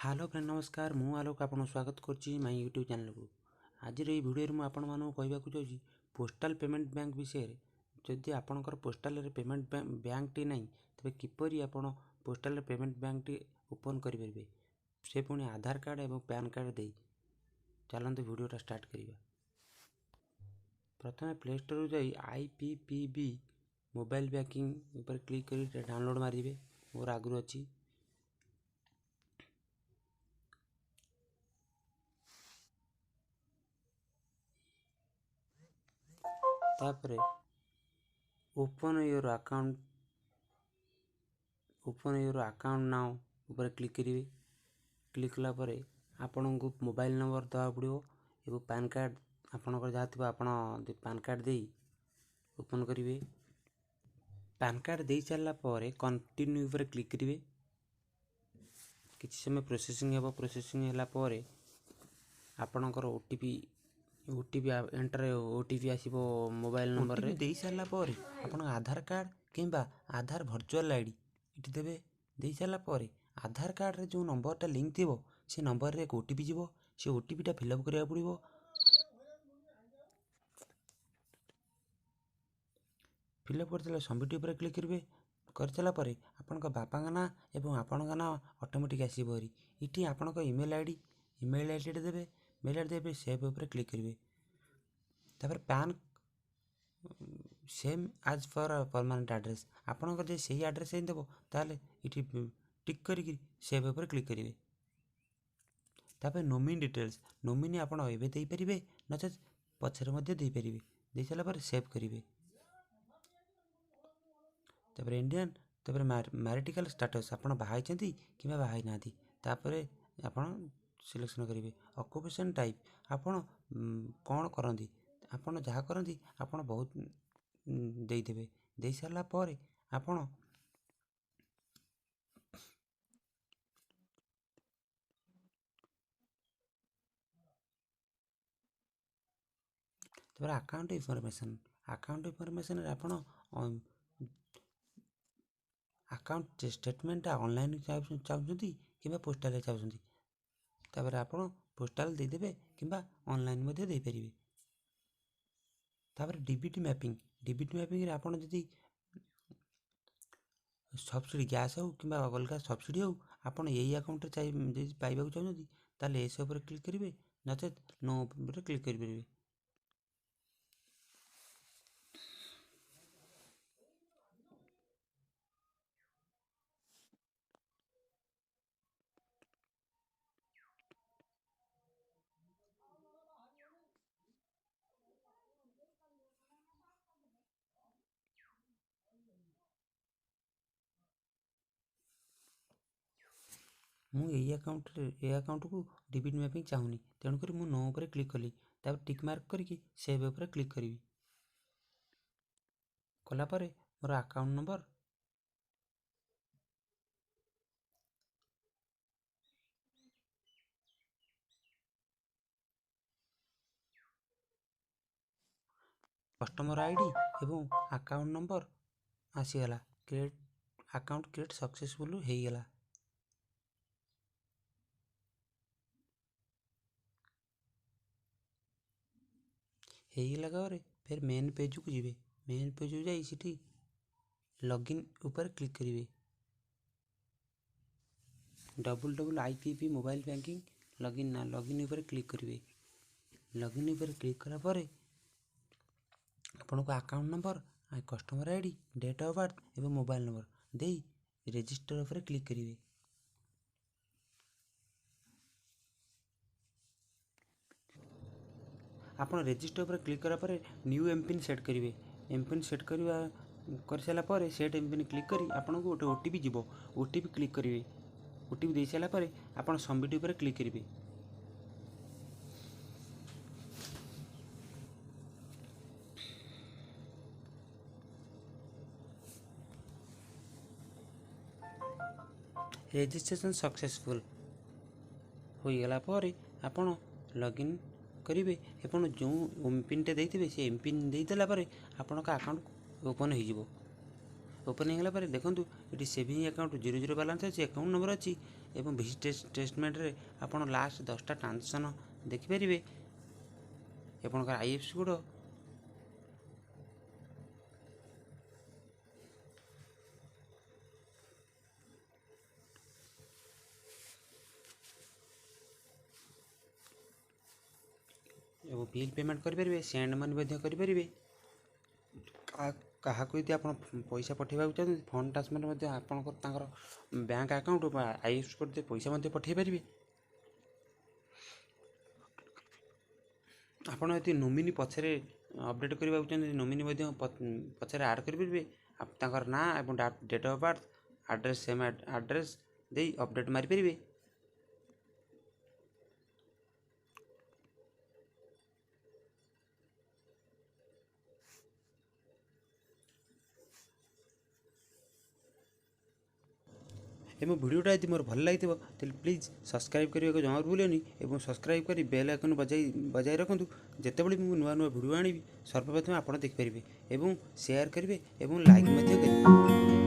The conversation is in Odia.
ହ୍ୟାଲୋ ଫ୍ରେଣ୍ଡ, ନମସ୍କାର। ମୁଁ ଆଲୋକ, ଆପଣଙ୍କୁ ସ୍ୱାଗତ କରୁଛି ମାଇ ୟୁଟ୍ୟୁବ୍ ଚ୍ୟାନେଲକୁ। ଆଜିର ଏହି ଭିଡ଼ିଓରେ ମୁଁ ଆପଣମାନଙ୍କୁ କହିବାକୁ ଯାଉଛି ପୋଷ୍ଟାଲ୍ ପେମେଣ୍ଟ ବ୍ୟାଙ୍କ ବିଷୟରେ। ଯଦି ଆପଣଙ୍କର ପୋଷ୍ଟାଲରେ ପେମେଣ୍ଟ ବ୍ୟାଙ୍କଟି ନାହିଁ, ତେବେ କିପରି ଆପଣ ପୋଷ୍ଟାଲରେ ପେମେଣ୍ଟ ବ୍ୟାଙ୍କଟି ଓପନ୍ କରିପାରିବେ, ସେ ପୁଣି ଆଧାର କାର୍ଡ଼ ଏବଂ ପ୍ୟାନ୍ କାର୍ଡ଼ ଦେଇ। ଚାଲନ୍ତୁ ଭିଡ଼ିଓଟା ଷ୍ଟାର୍ଟ କରିବା। ପ୍ରଥମେ ପ୍ଲେ ଷ୍ଟୋରକୁ ଯାଇ IPPB mobile banking ଉପରେ କ୍ଲିକ୍ କରି ଡାଉନଲୋଡ଼୍ ମାରିବେ। ମୋର ଆଗରୁ ଅଛି। ତାପରେ open your account, open your account now ଉପରେ କ୍ଲିକ୍ କରିବେ। କ୍ଲିକ୍ କଲା ପରେ ଆପଣଙ୍କୁ ମୋବାଇଲ୍ ନମ୍ବର ଦେବାକୁ ପଡ଼ିବ ଏବଂ ପ୍ୟାନ୍ କାର୍ଡ଼ ଆପଣଙ୍କର ଯାହା ଥିବ, ଆପଣ ପ୍ୟାନ୍ କାର୍ଡ଼ ଦେଇ ଓପନ୍ କରିବେ। ପ୍ୟାନ୍ କାର୍ଡ଼ ଦେଇ ସାରିଲା ପରେ କଣ୍ଟିନ୍ୟୁ ଉପରେ କ୍ଲିକ୍ କରିବେ। କିଛି ସମୟ ପ୍ରୋସେସିଂ ହେବ। ପ୍ରୋସେସିଂ ହେଲା ପରେ ଆପଣଙ୍କର OTP enter OTP ଆସିବ ମୋବାଇଲ୍ ନମ୍ବରରେ। ଦେଇ ସାରିଲା ପରେ ଆପଣଙ୍କ ଆଧାର କାର୍ଡ଼ କିମ୍ବା ଆଧାର ଭର୍ଚୁଆଲ୍ ID ଏଠି ଦେବେ। ଦେଇ ସାରିଲା ପରେ ଆଧାର କାର୍ଡ଼ରେ ଯେଉଁ ନମ୍ବରଟା ଲିଙ୍କ୍ ଥିବ, ସେ ନମ୍ବରରେ ଏକ OTP ଯିବ। ସେ OTPଟା ଫିଲ୍ଅପ୍ କରିବାକୁ ପଡ଼ିବ। ଫିଲ୍ଅପ୍ କରିସାରିଲା ସବମିଟ୍ ଉପରେ କ୍ଲିକ୍ କରିବେ। କରିସାରିଲା ପରେ ଆପଣଙ୍କ ବାପାଙ୍କ ନାଁ ଏବଂ ଆପଣଙ୍କ ନାଁ ଅଟୋମେଟିକ୍ ଆସିବ ହେରି। ଏଠି ଆପଣଙ୍କ ଇମେଲ୍ ଆଇଡ଼ିଟା ଦେବେ। ମେଲ୍ ଆଇଡ଼ି ଦେବେ, ସେଭ୍ ଉପରେ କ୍ଲିକ୍ କରିବେ। ତାପରେ PAN same as per permanent address, ଆପଣଙ୍କର ଯଦି ସେଇ ଆଡ୍ରେସ୍ ହିଁ ଦେବ, ତାହେଲେ ଏଠି ଟିକ୍ କରିକି ସେଭ୍ ଉପରେ କ୍ଲିକ୍ କରିବେ। ତାପରେ ନୋମିନି ଡିଟେଲ୍ସ, ନୋମିନି ଆପଣ ଏବେ ଦେଇପାରିବେ, ନଚେତ୍ ପଛରେ ମଧ୍ୟ ଦେଇପାରିବେ। ଦେଇସାରିଲା ପରେ ସେଭ୍ କରିବେ। ତାପରେ ଇଣ୍ଡିଆନ୍, ତାପରେ ମ୍ୟାରିଟିକାଲ୍ ଷ୍ଟାଟସ୍, ଆପଣ ବାହା ହେଇଛନ୍ତି କିମ୍ବା ବାହା ହେଇନାହାନ୍ତି, ତାପରେ ଆପଣ ସିଲେକ୍ସନ୍ କରିବେ। ଅକୁପେସନ୍ ଟାଇପ୍, ଆପଣ କ'ଣ କରନ୍ତି, ଆପଣ ଯାହା କରନ୍ତି ଆପଣ ବହୁତ ଦେଇଦେବେ। ଦେଇସାରିଲା ପରେ ଆପଣ ତାପରେ ଆକାଉଣ୍ଟ ଇନଫର୍ମେସନ୍, ଆକାଉଣ୍ଟ ଇନଫର୍ମେସନ୍ରେ ଆପଣ ଆକାଉଣ୍ଟ ଷ୍ଟେଟମେଣ୍ଟଟା ଅନଲାଇନ୍ ଚାହୁଁଛନ୍ତି କିମ୍ବା ପୋଷ୍ଟାଲରେ ଚାହୁଁଛନ୍ତି, ତାପରେ ଆପଣ ପୋଷ୍ଟାଲ ଦେଇଦେବେ କିମ୍ବା ଅନଲାଇନ୍ ମଧ୍ୟ ଦେଇପାରିବେ। ତାପରେ DBT mapping, DBT ମ୍ୟାପିଂରେ ଆପଣ ଯଦି ସବସିଡ଼ି ଗ୍ୟାସ୍ ହେଉ କିମ୍ବା ଅଲଗା ସବସିଡ଼ି ହେଉ, ଆପଣ ଏଇ ଆକାଉଣ୍ଟରେ ଯଦି ପାଇବାକୁ ଚାହୁଁଛନ୍ତି, ତାହେଲେ ଏସ୍ ଉପରେ କ୍ଲିକ୍ କରିବେ, ନଚେତ୍ ନୋ ଉପରେ କ୍ଲିକ୍ କରିପାରିବେ। ମୁଁ ଏଇ ଆକାଉଣ୍ଟରେ, ଏ ଆକାଉଣ୍ଟକୁ ଡିବିଟି ମ୍ୟାପିଂ ଚାହୁଁନି, ତେଣୁକରି ମୁଁ ନୋ ଉପରେ କ୍ଲିକ୍ କଲି। ତାପରେ ଟିକ୍ ମାର୍କ କରିକି ସେଭ୍ ଉପରେ କ୍ଲିକ୍ କରିବି। କଲା ପରେ ମୋର ଆକାଉଣ୍ଟ ନମ୍ବର, କଷ୍ଟମର ID ଏବଂ ଆକାଉଣ୍ଟ ନମ୍ବର ଆସିଗଲା। କ୍ରିଏଟ୍ ଆକାଉଣ୍ଟ କ୍ରିଏଟ୍ ସକ୍ସେସଫୁଲ୍ ହେଇଗଲା। ହେଇଗଲା ପରେ ଫେର୍ ମେନ୍ ପେଜ୍କୁ ଯିବେ। ମେନ୍ ପେଜ୍କୁ ଯାଇ ସେଠି ଲଗ୍ଇନ୍ ଉପରେ କ୍ଲିକ୍ କରିବେ। Double double IPP mobile banking login ନା ଲଗ୍ଇନ୍ ଉପରେ କ୍ଲିକ୍ କରିବେ। ଲଗ୍ଇନ୍ ଉପରେ କ୍ଲିକ୍ କଲା ପରେ ଆପଣଙ୍କୁ account number, customer ID, date of birth ଏବଂ ମୋବାଇଲ୍ ନମ୍ବର ଦେଇ ରେଜିଷ୍ଟର ଉପରେ କ୍ଲିକ୍ କରିବେ। ଆପଣ ରେଜିଷ୍ଟର ଉପରେ କ୍ଲିକ୍ କଲା ପରେ ନ୍ୟୁ ଏମ୍ପିନ୍ ସେଟ୍ କରିବେ। ଏମ୍ପିନ୍ ସେଟ୍ କରିବା କରିସାରିଲା ପରେ ସେଟ୍ ଏମ୍ପିନ୍ କ୍ଲିକ୍ କରି ଆପଣଙ୍କୁ ଗୋଟେ OTP ଯିବ। OTP click କରିବେ। OTP ଦେଇସାରିଲା ପରେ ଆପଣ ସବମିଟ୍ ଉପରେ କ୍ଲିକ୍ କରିବେ। ରେଜିଷ୍ଟ୍ରେସନ୍ ସକ୍ସେସଫୁଲ୍ ହୋଇଗଲା ପରେ ଆପଣ ଲଗ୍ଇନ୍ କରିବେ। ଆପଣ ଯେଉଁ ଏମ୍ପିନ୍ଟା ଦେଇଥିବେ, ସେ ଏମ୍ପିନ୍ ଦେଇଦେଲା ପରେ ଆପଣଙ୍କ ଆକାଉଣ୍ଟ ଓପନ୍ ହେଇଯିବ। ଓପନ୍ ହେଇଗଲା ପରେ ଦେଖନ୍ତୁ, ଏଠି ସେଭିଂ ଆକାଉଣ୍ଟ 00 ବାଲାନ୍ସ ଅଛି, ଆକାଉଣ୍ଟ ନମ୍ବର ଅଛି ଏବଂ ଭିଜିଟ୍ ଷ୍ଟେଟମେଣ୍ଟରେ ଆପଣ ଲାଷ୍ଟ 10ଟା ଟ୍ରାଞ୍ଜାକ୍ସନ୍ ଦେଖିପାରିବେ। ଆପଣଙ୍କର I F C code ଏବଂ ବିଲ୍ ପେମେଣ୍ଟ କରିପାରିବେ, ସେଣ୍ଡ ମନି ମଧ୍ୟ କରିପାରିବେ। କାହାକୁ ଯଦି ଆପଣ ପଇସା ପଠାଇବାକୁ ଚାହୁଁଛନ୍ତି, ଫଣ୍ଡ ଟ୍ରାନ୍ସଫର୍ ମଧ୍ୟ ଆପଣଙ୍କର ତାଙ୍କର ବ୍ୟାଙ୍କ ଆକାଉଣ୍ଟ ବା I F C code ଦେଇ ପଇସା ମଧ୍ୟ ପଠାଇ ପାରିବେ। ଆପଣ ଯଦି ନୋମିନି ପଛରେ ଅପଡ଼େଟ୍ କରିବାକୁ ଚାହୁଁଛନ୍ତି, ନୋମିନି ମଧ୍ୟ ପଛରେ ଆଡ଼୍ କରିପାରିବେ। ତାଙ୍କର ନାଁ ଏବଂ date of birth, address, same address ଦେଇ ଅପଡ଼େଟ୍ ମାରିପାରିବେ। ଏବଂ ଭିଡ଼ିଓଟା ଯଦି ମୋର ଭଲ ଲାଗିଥିବ, ତାହେଲେ ପ୍ଲିଜ୍ ସବସ୍କ୍ରାଇବ୍ କରିବାକୁ ଜମାରୁ ଭୁଲିବେନି ଏବଂ ସବସ୍କ୍ରାଇବ୍ କରି ବେଲ୍ ଆଇକନ୍ ବଜାଇ ରଖନ୍ତୁ। ଯେତେବେଳେ ମୁଁ ନୂଆ ନୂଆ ଭିଡ଼ିଓ ଆଣିବି, ସର୍ବପ୍ରଥମେ ଆପଣ ଦେଖିପାରିବେ ଏବଂ ସେୟାର କରିବେ ଏବଂ ଲାଇକ୍ ମଧ୍ୟ କରିବେ।